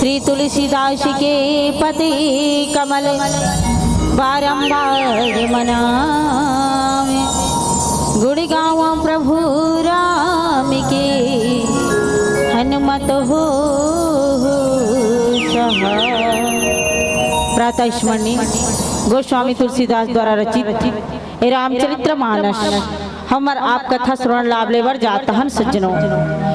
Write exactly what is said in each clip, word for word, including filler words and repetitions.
श्री तुलसीदास के पति कमल बारंबार मनावे। गुण गावा प्रभु राम के, हनुमत हो सहाय। प्रातः स्मरणीय गोस्वामी तुलसीदास द्वारा रचित ए रामचरित्र मानस। हमर आप कथा श्रवण लाभ लेबर जात हन सज्जनों।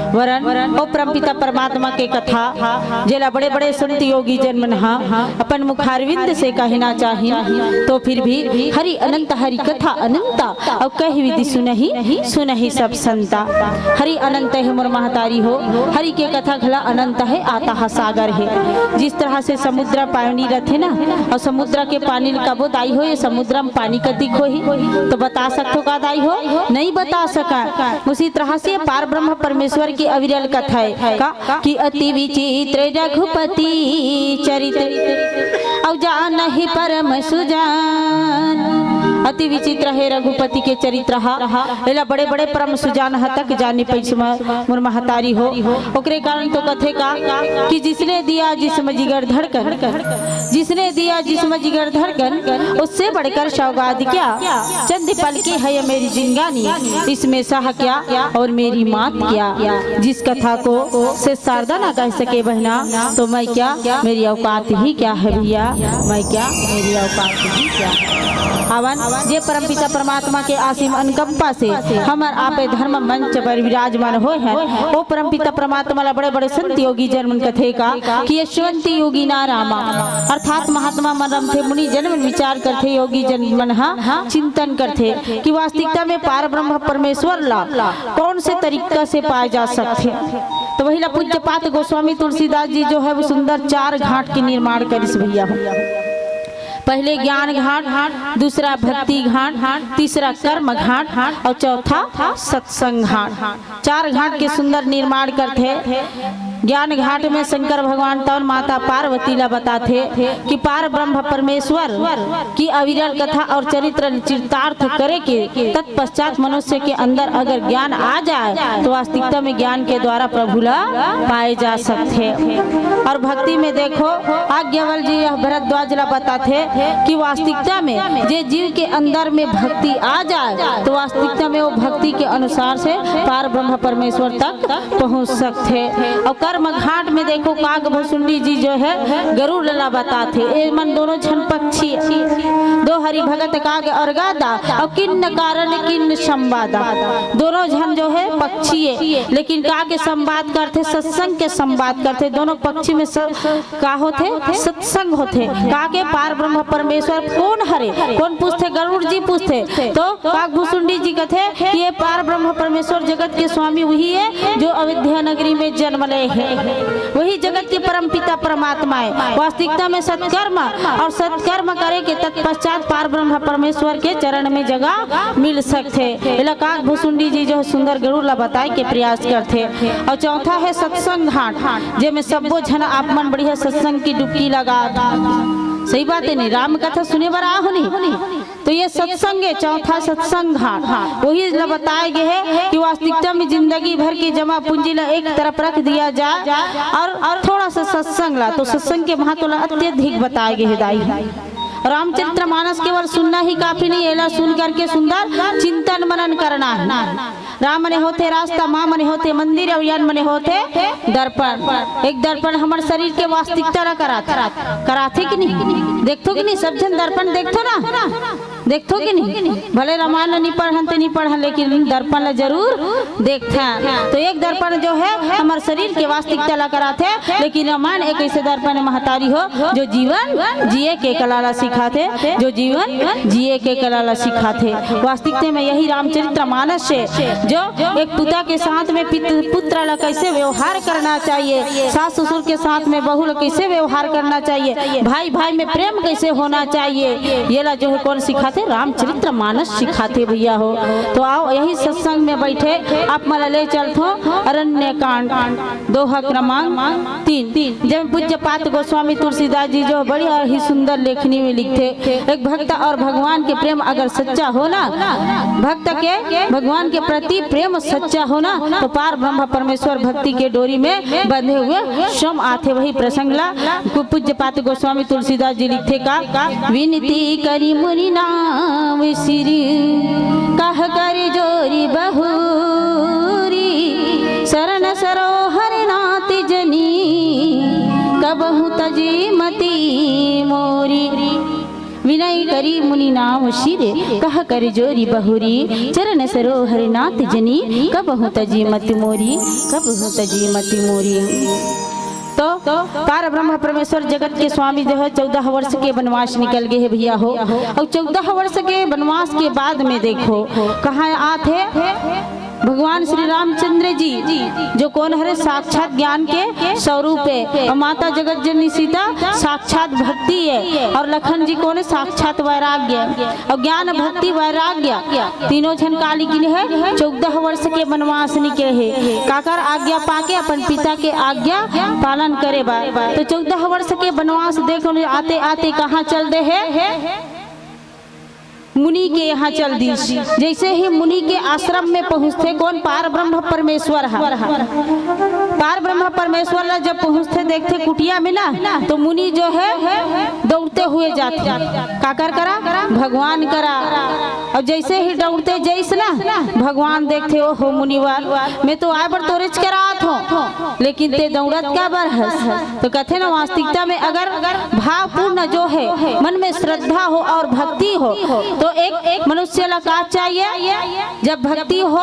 वरन ओ परमपिता परमात्मा के कथा, जेला बड़े बड़े संत योगी जन मन हा अपन मुखारविंद से कहना चाहिन, तो फिर भी हरि अनंत, हरि कथा अनंता, अउ कहि विधि सुनहि, सुनहि सब संता। हरि अनंत हे मोर महतारी हो, हरि के कथा घला अनंत हे, अथाह सागर हे। जिस तरह से समुद्र पानी रथे ना, अउ समुद्र के पानी ल कबो दाई हो, ये समुद्र में पानी कतिक होही, तो बता सकथो का दाई हो? नहीं बता सका। उसी तरह से पार ब्रह्म परमेश्वर की अविरल कथा है का, कि अति विचित्र रघुपति चरित, अउ जानहि परम सुजान। अति विचित्र हे रघुपति के चरित्र हा, एला बड़े बड़े परम सुजान हा तक जाने पैसमा मोर महतारी हो। ओकरे कारण तो कथे का, कि जिसने दिया जिसम जिगर धड़कन, जिसने दिया जिसम जिगर धड़कन, उससे बढ़कर सौगात क्या? चंद पल की है ये मेरी जिंदगानी, इसमें सहा क्या और मेरी मात क्या? जिस कथा को से शारदा ना कह सके बहना, तो मैं क्या, मेरी औकात ही क्या है भैया, मैं क्या, मेरी औकात ही क्या है। आवन, जे परमपिता परमात्मा के असीम अनुकंपा से हमर आपे धर्म मंच पर विराजमान होए हैं, ओ परमपिता परमात्मा ला बड़े बड़े संत योगी जन मन कथे का, कि यशवंत योगी ना रामा, अर्थात महात्मा मन रमथे, मुनि जन मन विचार करथे, योगी जन मन हा चिंतन करथे कि वास्तविकता में पार ब्रह्म परमेश्वर ला कौन से तरीका से पाए जा सकथे। तो वही ला पूज्यपाद गोस्वामी तुलसीदास जी जो है वो सुंदर चार घाट के निर्माण करिस भैया हो। पहले ज्ञान घाट, दूसरा भक्ति घाट, तीसरा कर्म घाट और चौथा सत्संग घाट। चार घाट के सुंदर निर्माण करथे। ज्ञान घाट में शंकर भगवान तौन माता पार्वती ला बताथे कि पार ब्रह्म परमेश्वर की अविरल कथा और चरित्र चरितार्थ करे के तत्पश्चात मनुष्य के अंदर अगर ज्ञान आ जाए, तो वास्तविकता में ज्ञान के द्वारा प्रभु ला पाए जा सकथे। और भक्ति में देखो, आज्ञवल जी यह भरद्वाज ला बताथे कि वास्तविकता में जे जीव के अंदर में भक्ति आ जाए, तो वास्तविकता में वो भक्ति के अनुसार से पार ब्रह्म परमेश्वर तक पहुँच सकथे। और कर्म घाट में देखो, काग भुसुंडी जी जो है गरुड़ ला बताथे, ए मन दोनों झन पक्षी, दो हरि भगत काग और गादा, और किन्न कारण किन्न संवादा, दोनों झन जो है पक्षी है, लेकिन का के संवाद करथे? सत्संग के संवाद करथे। दोनों पक्षी में स-, का होथे? सत्संग होथे। का के पार ब्रह्म परमेश्वर कौन हरे? कौन पूछथे? गरुड़ जी पूछथे। तो काग भुसुंडी जी कथे कि ये पार ब्रह्म परमेश्वर जगत के स्वामी वही है जो अयोध्या नगरी में जन्म ले है, वही जगत के परम पिता परमात्मा है। वास्तविकता में सत्कर्म और सत्कर्म करे के तत्पश्चात पार ब्रह्म परमेश्वर के चरण में जगह मिल सकथे। एला काग भुसुंडी जी जो सुंदर गरुड़ ला बताए के प्रयास करथे। और चौथा है सत्संग घाट, जेमे सब्बो झन आप मन बढ़िया सत्संग की डुबकी लगा। सही बात है नहीं? राम कथा सुने बर आहो नहीं, तो ये सत्संग है, चौथा सत्संग घाट। वही ला बताए गए है कि वास्तविकता में जिंदगी भर की जमा पूंजी ला एक तरफ रख दिया जाए और, और थोड़ा सा सत्संग ला, तो सत्संग के महत्व ला अत्यधिक बताए गए है दाई। रामचरित्र मानस केवल सुनना ही काफी नहीं, एला सुन करके सुंदर चिंतन मनन करना है। राम मने होथे रास्ता, माँ मने होथे मंदिर, और यान मने होथे दर्पण। एक दर्पण हमर शरीर के वास्तविकता ला कराथे, कराथे कि नहीं? देखथो कि नहीं? सब झन दर्पण देखथो ना, देखथो कि नहीं? भले रामायण ला नहीं पढ़न ते नहीं पढ़न, लेकिन दर्पण ला जरूर देखथन। तो एक दर्पण जो है हमर शरीर के वास्तविकता ला कराथे, लेकिन रामायण एक ऐसे दर्पण है महतारी हो, जो जीवन जिए के कला ला सिखाथे, जो जीवन जिए के कला ला सिखाथे। वास्तविकता में यही रामचरित्र मानस है, जो एक पिता के साथ में पित-, पुत्र ला कैसे व्यवहार करना चाहिए, सास ससुर के साथ में बहू ला कैसे व्यवहार करना चाहिए, भाई भाई में प्रेम कैसे होना चाहिए, ये ला जो है कौन सिखाथे? रामचरित्र मानस सिखाथे भैया हो। तो आओ, यही सत्संग में बैठे आप मन ला ले चलथों अरण्य कांड, दोहा क्रमांक तीन, जेमे पूज्य पात गोस्वामी तुलसीदास जी जो बड़ी ही सुंदर लेखनी में लिखथे, एक भक्त और भगवान के प्रेम अगर सच्चा हो ना, भक्त के भगवान के प्रति प्रेम सच्चा हो ना, तो पार ब्रह्म परमेश्वर भक्ति के डोरी में बंधे हुए सम आथे। वही प्रसंग ला कु-, पूज्य पात गोस्वामी तुलसीदास जी लिखथे का, विनती करी मुनि नाम सिर, कह कर जोरी बहुरी, शरण सरोहर नाथ जनी, कबहु तजी मति मोरी। विनय करी मुनि नाम सिर, कह कर जोरी बहुरी, चरण सरोहर नाथ जनी, कबहु तजी मति मोरी, कबहु तजी मति मोरी। तो पार ब्रह्म परमेश्वर जगत के स्वामी जो है चौदह वर्ष के वनवास निकल गए हे भैया हो। और चौदह वर्ष के वनवास के बाद में देखो कहाँ आथे भगवान श्री रामचंद्र जी, जो कौन हरे साक्षात ज्ञान के स्वरूप है, और माता जगत जननी सीता साक्षात भक्ति है, और लखन जी कौन है? साक्षात वैराग्य है। और ज्ञान, भक्ति, वैराग्य, तीनों झन काली के लिए है, चौदह वर्ष के वनवास निकले हे। काकर आज्ञा पाके? अपन पिता के आज्ञा पालन करे बर। तो चौदह वर्ष के वनवास देख आते आते कहाँ चल दे हे? मुनि के यहाँ चल दिस। जैसे ही मुनि के आश्रम में पहुँचथे, कौन? पार ब्रह्म परमेश्वर हा। पार ब्रह्म परमेश्वर ला जब पहुँचथे, देखथे कुटिया में ना, तो मुनि जो है दौड़ते हुए जाथे। काकर करा? भगवान करा। और जैसे ही दौड़ते जइस ना, भगवान देखथे, "ओहो मुनिवर, मैं तो आए बर तोरेच करा आत हों, लेकिन ते दौड़त काबर हस?" तो कथे ना, वास्तविकता में अगर भावपूर्ण जो है, मन में श्रद्धा हो और भक्ति हो, तो एक मनुष्य ला का चाहिए? जब भक्ति हो,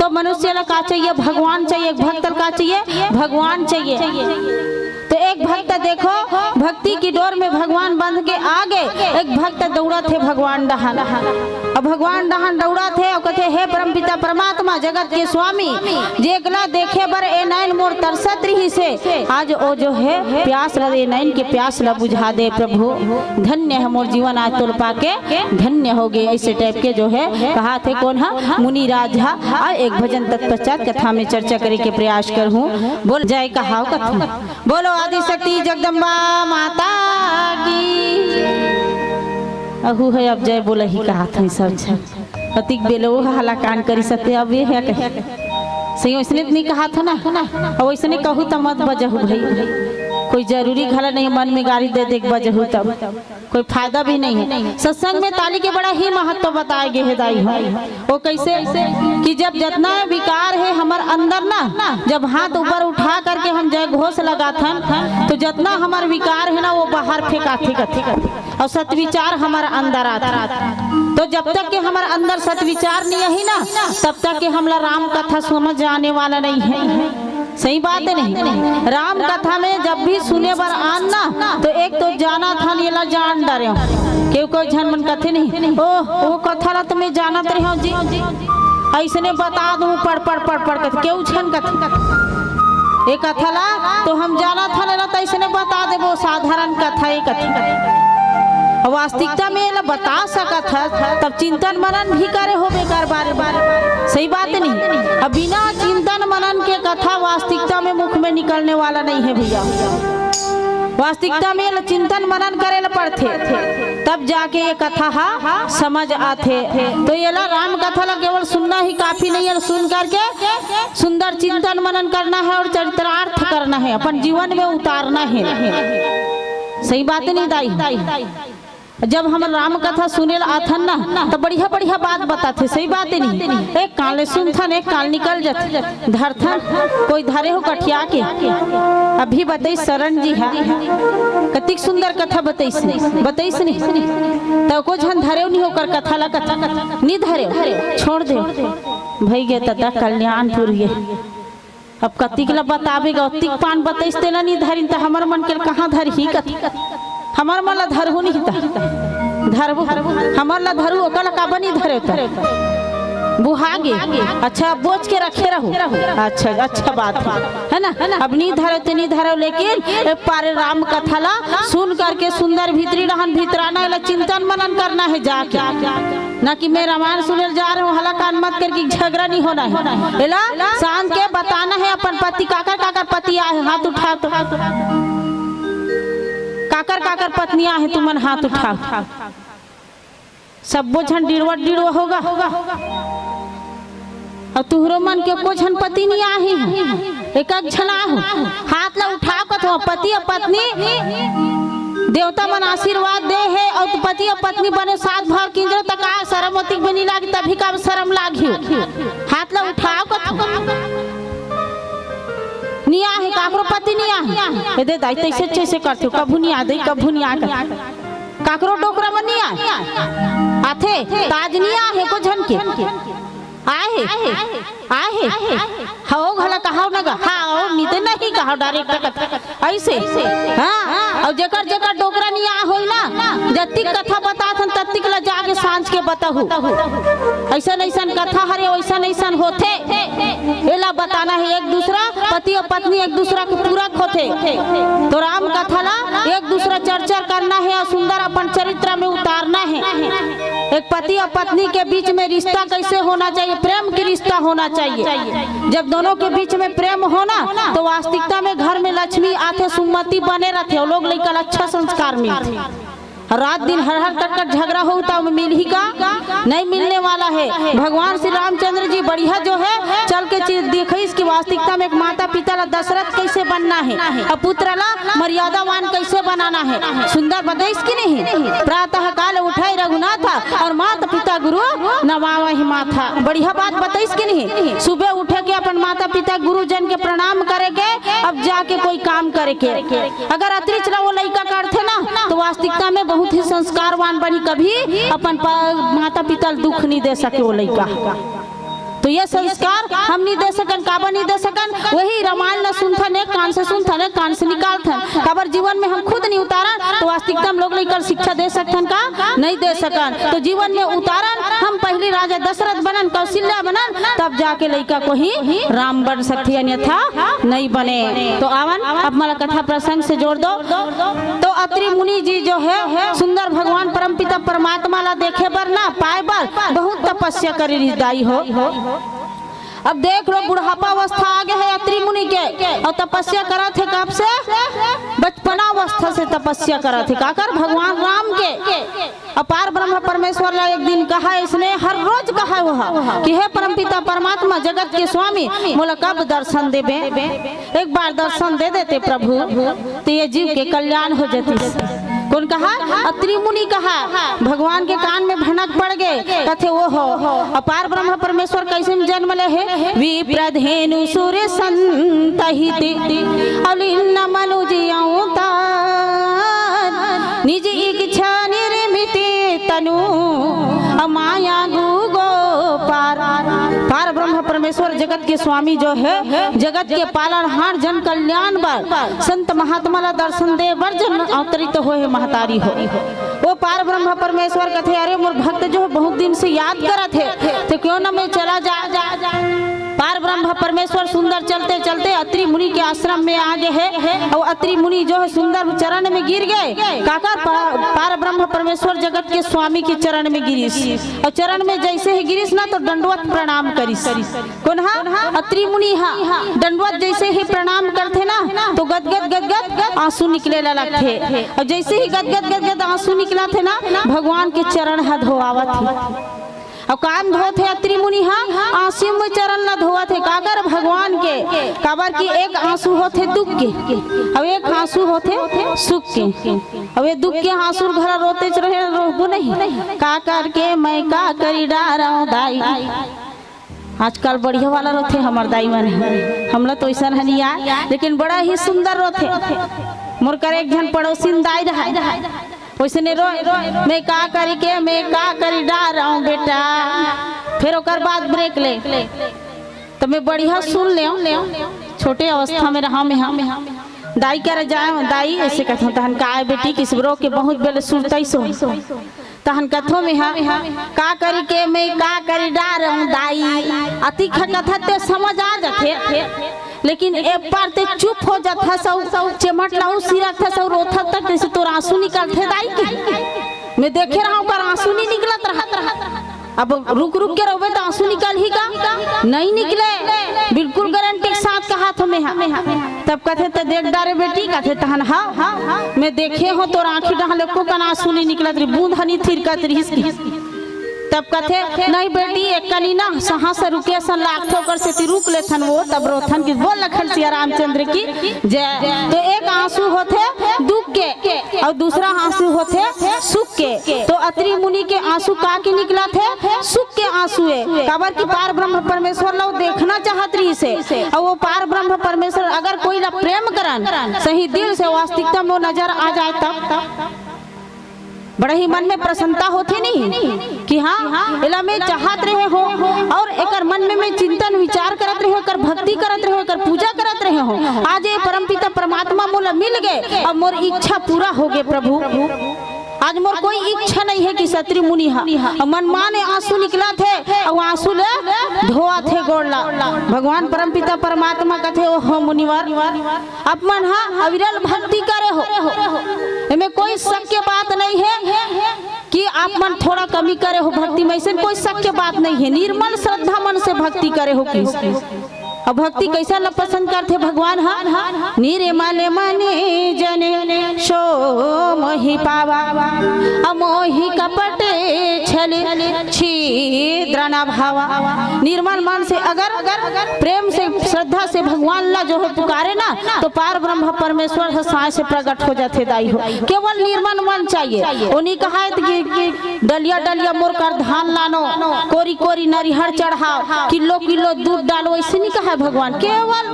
तो मनुष्य ला का चाहिए? भगवान चाहिए। एक भक्त ला का चाहिए? भगवान चाहिए। तो एक भक्त देखो, भक्ति की डोर में भगवान बंध के आ गए, एक भक्त दौड़त हे भगवान डहान। अब भगवान डहान दौड़त हे और कथे, "हे परमपिता परमात्मा, जगत के स्वामी, जेकला देखे बर ए नैन मोर तरसत रहिस हे, आज ओ जो है प्यास ल, ए नैन के प्यास ल बुझा दे प्रभु। धन्य है मोर जीवन, आज तोर पाके धन्य हो गए।" ऐसे टाइप के जो है कहा थे कौन हा? मुनिराज हा। आ एक भजन तत्पश्चात कथा में चर्चा करे के प्रयास करहूँ। बोल जय कहाव कथा। बोलो आदिशक्ति जगदम्बा माता की। अहू है अब जय बोला ही कहा था सब झन। अतिक बेलो हला कान करी सते अब ये है कहे। सही वैसने तो नहीं कहा था ना। अब वैसने कहू त मत बजहू भाई। कोई जरूरी घला नहीं मन में गारी दे दे के बजहू तब। कोई फायदा भी नहीं है। सत्संग में ताली के बड़ा ही महत्व बताए गए हे दाई हो। वो कैसे? कि जब जतना विकार है हमर अंदर ना, जब हाथ ऊपर उठा करके हम जय घोष लगाथन, तो जतना हमर विकार है ना, वो बाहर फेंकाथे कथे। और सतविचार हमर अंदर आथे। तो जब तक के हमर अंदर सतविचार नहीं आही ना, तब तक के हमला राम कथा समझ आने वाला नहीं है। सही बात है नहीं? राम कथा में जब भी सुने बर आन ना, तो एक तो जाना था, ये ला जान डरे। केहू कोई झन मन कथे नहीं, "ओह, वो कथा ला तो मैं जानत रहे हूँ जी, ऐसने बता दूँ पढ़ पढ़ पढ़ पढ़," कथे, केहू झन कथे, "ये कथा ला तो हम जानत हन, एला तो ऐसने बता देबो, साधारण कथा ये कथे।" अब वास्तविकता में एला बता सकत हस, तब चिंतन मनन भी करे होबे कर बारे बारे। सही बात नहीं? अब बिना चिंतन मनन के कथा वास्तविकता में मुख में निकलने वाला नहीं है भैया। वास्तविकता में एला चिंतन मनन करे ला पड़थे, तब जाके ये कथा हा समझ आथे। तो ये ला राम कथा ला केवल सुनना ही काफी नहीं है, सुन करके सुंदर चिंतन मनन करना है और चरितार्थ करना है, अपन जीवन में उतारना है। सही बात नहीं दाई? जब हम राम कथा सुने ला आथन ना, तो बढ़िया बढ़िया बात बताथे, सही बात है नहीं? एक कान ले सुनथन, एक कान निकल जाथे, धरथन, कोई धरे हो कठिया के। अभी बताई शरण जी हा, कतिक सुंदर कथा बताइस, बताइस नहीं? तो को झन धरे नहीं ओकर कथा ला, कथा नहीं धरे, छोड़ दे भाई। गे तता कल्याणपुर गे। अब कतिक ला बताबे गा, ओतिक पान बताइस तेला नी धरिन, त हमर मन के कहाँ धरही कति? हमर मन ला धरहू नहीं त धरबू, हमर ला धरू, ओकर ला काबर नहीं धरे त? बुहा गे। अच्छा, बोच के रखे रहू। अच्छा, अच्छा बात है, है ना? अब नी धरो ते नी धरो, लेकिन ए पारे राम कथा ला सुन करके सुंदर भीतरी डहन भीतराना, एला चिंतन मनन करना है जाके। ना कि मैं रामायण सुने जा रहे हूँ, हला कान मत करके झगड़ा नहीं होना है। एला शांत के बताना है अपन पति, काकर काकर पति आहे, हाथ उठा तो। काकर काकर पत्नी आहे, तुमन हाथ उठाओ। सब्बो झन डिड़वत डिड़वा होगा। अउ तुहरो मन के एको झन पति नी आही, एक एक झन आहू। हाथ ला उठा कथो, पति अउ पत्नी देवता मन आशीर्वाद दे हे, अउ पति अउ पत्नी बने सात भाव किंजरो तक आ शरम ओतिक भी नी लागी, तभी का शरम लागी। हाथ ला उठा कथो। नी आहे, काकरो पति नी आहे। ए दे दाई, तैसे तैसे करथे, कभू नी आ दे, कभू नी आ कर। काकरो डोकरा म नी आय। आथे, ताज नी आहे, एको झन के। आहे, आहे। हव घला कहाव न गा। हव, नी ते नहीं कहाव, direct कथा। ऐसे। हाँ, अउ जेकर, जेकर डोकरा नी आ होई ना, जतिक कथा बताथन, ततिक ला जाके सांझ के बताहू। ऐसन, ऐसन कथा हरे, वैसन, ऐसन होथे। एला बताना है एक दूसरा, पति अउ पत्नी एक दूसरा के पूरक होथे। तो राम कथा ला एक दूसरा चर्चा करना है अउ सुंदर अपन चरित्र में उतारना है। एक पति अउ पत्नी के बीच में रिश्ता कैसे होना चाहिए, प्रेम की रिश्ता होना चाहिए। जब दोनों के बीच में प्रेम होना, तो वास्तविकता में घर में लक्ष्मी आथे, सुमति बने रहथे, अउ लोग लइका ला अच्छा संस्कार मिलथे। रात दिन हर हर कटकट झगड़ा हो, त मिलही का? नहीं मिलने वाला है। भगवान श्री रामचंद्र जी बढ़िया जो है, चल के चीज दिखाइस कि वास्तविकता में एक माता पिता ला दशरथ कैसे बनना है, अउ पुत्र ला मर्यादावान कैसे बनाना है। सुंदर बताइस कि नहीं? प्रातः काल उठे रघुनाथा, अउ माता पिता गुरु नवावहि माथा। बढ़िया बात बताइस कि नहीं? सुबह उठे के अपन माता पिता गुरुजन के प्रणाम करे के, अब जाके कोई काम करे के। अगर अतरी चला वो लइका करथे ना, तो वास्तविकता में बहुत ही संस्कारवान बनी, कभी अपन प-, माता पिता ल दुख नहीं दे सके वो लइका। तो ये संस्कार हम नहीं दे सकन, काबर नहीं दे सकन? वही रामायण ल सुनथन, एक कान से सुनथन, एक कान से निकालथन। काबर जीवन में हम खुद नहीं उतारन, तो वास्तविकता में लोग लइका ल शिक्षा दे सकथन का? नहीं दे सकन। तो जीवन में उतारन, हम पहली राजा दशरथ बनन, कौशल्या बनन, तब जाके लइका कोही राम बन सकथे, अन्यथा नहीं बने। तो आवन, अब मोला कथा प्रसंग से जोड़ दो। तो अत्रि मुनि जी जो है, सुंदर भगवान परमपिता परमात्मा ला देखे बर ना, पाए बर बहुत तपस्या करे रिहिस दाई हो। अब देख लो, बुढ़ापा अवस्था आ गए है अत्रि मुनि के, अउ तपस्या करत हे कब से? बचपना अवस्था से तपस्या करत हे। काकर? भगवान राम के। अपार ब्रह्म परमेश्वर ला एक दिन कहा इसने, हर रोज कहा वो कि हे परमपिता परमात्मा, जगत के स्वामी, मोला कब दर्शन देबे? एक बार दर्शन दे देते प्रभु, तो ये जीव के कल्याण हो जाती। कौन कहा? अत्रि मुनि कहा। भगवान के कान में भनक पड़ गए, कथे, "ओ हो, अपार ब्रह्म परमेश्वर कैसे में जन्म ले हे?" विप्रधेनु सुर संत हित, अलिन्न मनुज अवतार। निज इच्छा निर्मित तनु, अमाया गु गो पार। पार ब्रह्म परमेश्वर जगत के स्वामी जो है, जगत के पालनहार, जन कल्याण बर, संत महात्मा ला दर्शन दे बर जन अवतरित होए हे महतारी हो। वो पार ब्रह्म परमेश्वर कथे, "अरे मोर भक्त जो है बहुत दिन से याद करत हे, तो क्यों ना मैं चला जा।" पार ब्रह्म परमेश्वर सुंदर चलते चलते अत्रि मुनि के आश्रम में आ गए हे, अउ अत्रि मुनि जो है सुंदर चरण में गिर गए। काकर? पा-, पार ब्रह्म परमेश्वर जगत के स्वामी के चरण में गिरिस, अउ चरण में जैसे ही गिरिस ना, तो दंडवत प्रणाम करिस। कौन हा? अत्रि मुनि हा। दंडवत जैसे ही प्रणाम करथे ना, तो गदगद गदगद आंसू निकले ला लगथे। अउ जैसे ही गदगद गदगद आंसू निकलथे ना, भगवान के चरण हा धोआवत हे। अउ कान धोत हे अत्रि मुनि हा, आंसू में चरण ला धोवत हे। काकर? भगवान के। काबर कि एक आंसू होथे दुख के, अउ एक आंसू होथे सुख के। अउ ये दुख के आंसू घला रोतेच रहे, रोहबो नहीं। का करके मैं का करी डारंव दाई। आजकल बढ़िया वाला रोथे हमर दाई मन, हमला तो ऐसा नहीं आय, लेकिन बड़ा ही सुंदर रोथे। मोर कर एक झन पड़ोसिन दाई रहा, वैसने रोय, "मैं का करी के, मैं का करी डारंव बेटा।" फिर ओकर बाद ब्रेक ले, तो मैं बढ़िया सुन ले। छोटे अवस्था में रहा मैं, हम दाई कर जाए, "दाई," ऐसे कहता, "तहन का आय बेटी, किस रो के बहुत बेले सुरतई सो।" तहन कथो में हा, का करी के मैं का करी डारहूं दाई। अतिक ह कथत ते समझ आ जाथे, लेकिन एक बार ते चुप हो जात हस अउ चेमट ला अउ सिरकत हस अउ रोथस तक जइसे तोर आंसू निकलथे दाई के। मैं देखे रहूं ओकर आंसू नहीं निकलत रहत। अब रुक रुक के रोबे त आंसू निकलही का? नहीं निकले, बिल्कुल गारंटी के साथ कहत हों मैं हा। तब कथे, "ते देख डारे बेटी," कथे, "तहन हा, मैं देखे हों तोर आंखी डहन ले एको कन आंसू नहीं निकलत रही, बूंद ह नहीं थिरकत रहिस कि।" तब कथे, "नहीं बेटी, एक कनी ना साहस रुके असन लागथे, ओकर सेती रुक लेथन वो, तब रोथन कि।" बोल लखन सिया रामचंद्र की जय। तो एक आंसू होथे दुख के अउ दूसरा आंसू होथे सुख के। तो अत्रि मुनि के आंसू का के निकलत हे? सुख के आंसू ए। काबर कि पार ब्रह्म परमेश्वर ला वो देखना चाहत रहिस हे। अउ वो पार ब्रह्म परमेश्वर अगर कोई ला प्रेम करन सही दिल से, वास्तविकता में वो नजर आ जाए तब, बड़ा ही मन में प्रसन्नता होथे नहीं कि हाँ, एला मैं चाहत रहे हों अउ एकर मन में मैं चिंतन विचार करत रहे हों, एकर भक्ति करत रहे हों, एकर पूजा करत रहे हों। आज ये परमपिता परमात्मा मोला मिल गे, अब मोर इच्छा पूरा हो गे प्रभु। आज मोर कोई इच्छा नहीं हे कि अत्रि मुनि हा। अउ मनमान आंसू निकलत हे अउ आंसू ले धोवत हे गोड़ ला। भगवान परमपिता परमात्मा कथे, "ओहो मुनिवर, आप मन हा अविरल भक्ति करे हो, एमे कोई शक के बात नहीं हे कि आप मन थोड़ा कमी करे हो भक्ति में, अइसन कोई शक के बात नहीं हे। निर्मल श्रद्धा मन से भक्ति करे हो।" कि अउ भक्ति कइसन ला पसंद करथे भगवान हा? "निर्मल मन जन सो मोहि पावा, अमोहि कपट छल छिद्र न भावा।" निर्मल मन से अगर प्रेम से, श्रद्धा से भगवान ला जो है पुकारे ना, तो पार ब्रह्म परमेश्वर ह साय से प्रकट हो जाथे दाई हो। केवल निर्मल मन चाहिए। वो नहीं कहा है कि डलिया डलिया मोर कर धान लानो, कोरी कोरी नरिहर चढ़ाओ, किलो किलो दूध डालो, अइसे नहीं कहा है भगवान। केवल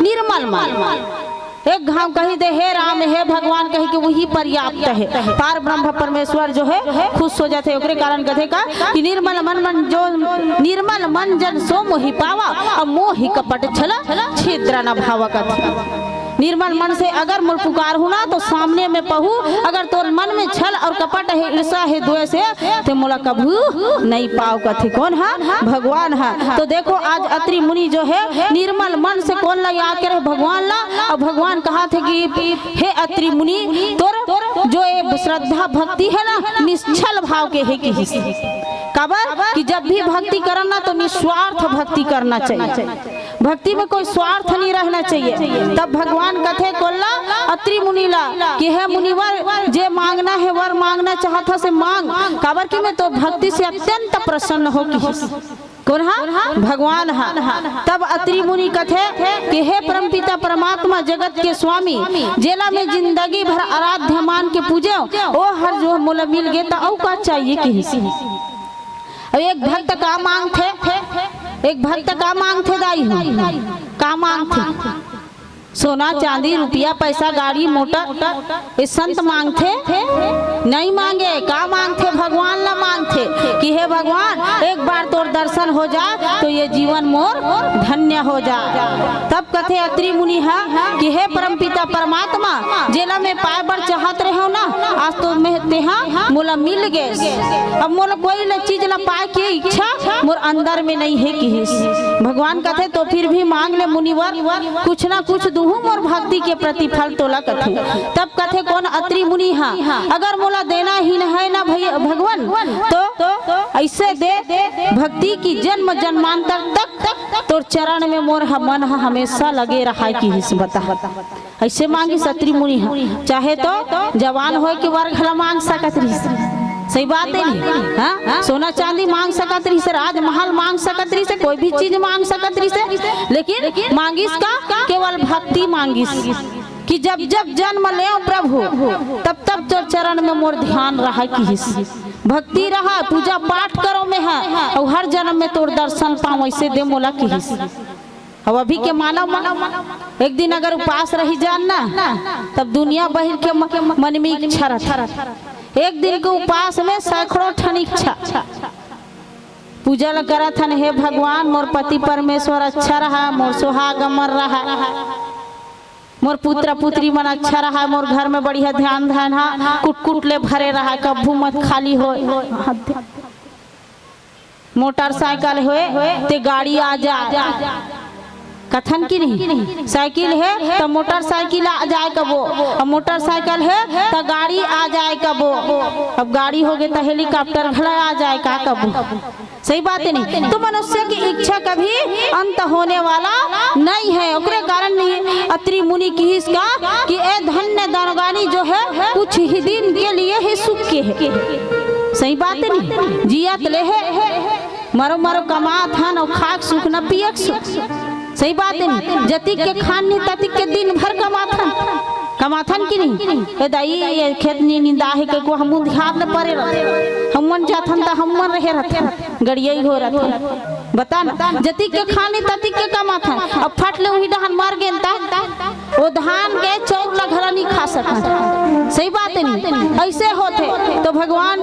निर्मल मन। एक घांव कहि दे, "हे राम, हे भगवान," कहि के वही पर्याप्त हे। पार ब्रह्म परमेश्वर जो हे खुश हो जाथे। ओकरे कारण कथे का कि निर्मल मन, मन जो, "निर्मल मन जन सो मोहि पावा, अमोहि कपट छल छिद्र न भावा" कथे। निर्मल मन से अगर मोला पुकारहू ना, तो सामने में पहू, अगर तोर मन में छल अउ कपट हे, ईर्ष्या हे, द्वेष हे, ते मोला कभू नहीं पाव कथे। कोन हा? भगवान हा। तो देखो, आज अत्रि मुनि जो हे, निर्मल मन से कोन ला याद करे? भगवान ला। अउ भगवान कहाथे कि हे अत्रि मुनि, तोर जो ये श्रद्धा भक्ति हे ना, निश्छल भाव के हे किहिस। काबर कि जब भी भक्ति करन ना, तो निस्वार्थ भक्ति करना चाहिए। भक्ति में कोई स्वार्थ नहीं रहना चाहिए। तब भगवान कथे कोन ला? अत्रि मुनि ला, कि हे मुनिवर, जे मांगना हे, वर मांगना चाहत हस, मांग, काबर कि मैं तोर भक्ति से अत्यंत प्रसन्न हों किहिस। कोन हा? भगवान हा। तब अत्रि मुनि कथे कि हे परमपिता परमात्मा, जगत के स्वामी, जेला मैं जिंदगी भर आराध्य मान के पूजेंव, ओ हर जो मोला मिल गे, त अउ का चाहिए किहिस। अउ एक भक्त का मांगथे, एक भक्त का मांगथे दाई हो, का मांगथे? सोना, चांदी, रुपया, पैसा, गाड़ी, मोटर, ये संत मांगथे? नहीं मांगे। का मांगथे? भगवान ला मांगथे कि हे भगवान, एक बार तोर दर्शन हो जाए तो ये जीवन मोर धन्य हो जाए। तब कथे अत्रि मुनि हा कि हे परमपिता परमात्मा, जेला मैं पाए बर चाहत रहेंव ना, आज तो मैं तेहा मोला मिल गे। अब मोला कोई ला चीज ला पाए के इच्छा मोर अंदर में नहीं हे किहिस। भगवान कथे, तो फिर भी मांग ले मुनिवर, कुछ ना कुछ दूहूं मोर भक्ति के प्रतिफल तोला कथे। तब कथे कोन? अत्रि मुनि हा, अगर मोला देना ही नहीं हे ना भई-, भगवान, तो अइसे दे भक्ति कि जन्म जन्मांतर तक तोर चरण में मोर ह-, मन ह हमेशा लगे रहाय किहिस। बता, अइसे मांगिस अत्रि मुनि ह। चाहे तो जवान होय के वर घला मांग सकत रहिस, सही बात हे नहीं? हाँ, सोना चांदी मांग सकत रहिस, राजमहल मांग सकत रहिस, कोई भी चीज मांग सकत रहिस, लेकिन मांगिस का? केवल भक्ति मांगिस कि जब जब जन्म लेंव प्रभु, तब तब तोर चरण में मोर ध्यान रहाय किहिस। भक्ति रहाय, पूजा पाठ करों मैं ह, अउ हर जन्म में तोर दर्शन पावंव, अइसे दे मोला किहिस। अउ अभी के मानव मन एक दिन अगर उपास रहि जान ना, तब दुनिया बहिर के म-, मन में इच्छा रथे। एक दिन के उपास में सैकड़ों ठन इच्छा। पूजा ला करत हन, हे भगवान, मोर पति परमेश्वर अच्छा रहा, मोर सुहाग अमर रहा। मोर पुत्र पुत्री मन अच्छा रहा, मोर घर में बढ़िया ध्यान ध्यान हा कुटकुट ले भरे रहा, कभू मत खाली होय। मोटरसाइकिल होय ते गाड़ी आ जाए, कथन कि नहीं? साइकिल हे त मोटरसाइकिल आ जाए कबो, अउ मोटरसाइकिल हे त गाड़ी आ जाए कबो। अब गाड़ी होगे त हेलीकॉप्टर घला आ जाए का कबो। सही बात है नहीं? तो मनुष्य की इच्छा कभी अंत होने वाला नहीं है। ओकरे कारण नहीं, अत्रि मुनि किहिस का कि ए धन्य दानगानी जो है कुछ ही दिन के लिए ही सुख के है। सही बात है नहीं? जियत ले है, मरो मरो कमात हन अउ खाक सुख न पियक सुख। सही बात है नहीं? जतिक के खान नहीं ततिक के दिन भर कमाथन, कमाथन कि नहीं? ए दाई, ये खेत नहीं निंदा है के को हमू ध्यान न परे रहत, हमन जाथन त हमन रहे रहत, गड़िया ही हो रहत। बता ना, जतिक के खान नहीं ततिक के कमाथन, अब फट ले वही डहन मर गेन त ओ धान के चौर ला घला नहीं खा सकन। सही बात है नहीं? ऐसे होथे तो भगवान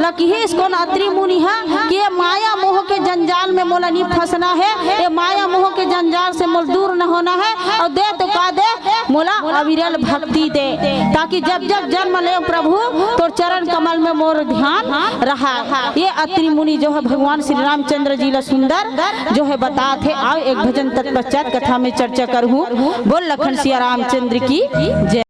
ला किहिस कोन अत्रि मुनि हा कि ये माया मोह के जंजाल में मोला नहीं फंसना है, ये माया मोह के जंजाल से मोला दूर न होना है। अउ दे तो का दे, मोला अविरल भक्ति दे, ताकि जब जब जन्म ले प्रभु तोर चरण कमल में मोर ध्यान रहा। ये अत्रि मुनि जो है भगवान श्री रामचंद्र जी ला सुंदर जो है बतात है। आओ एक भजन तत्पश्चात कथा में चर्चा करहूँ। बोल लखन सिया रामचंद्र की जय।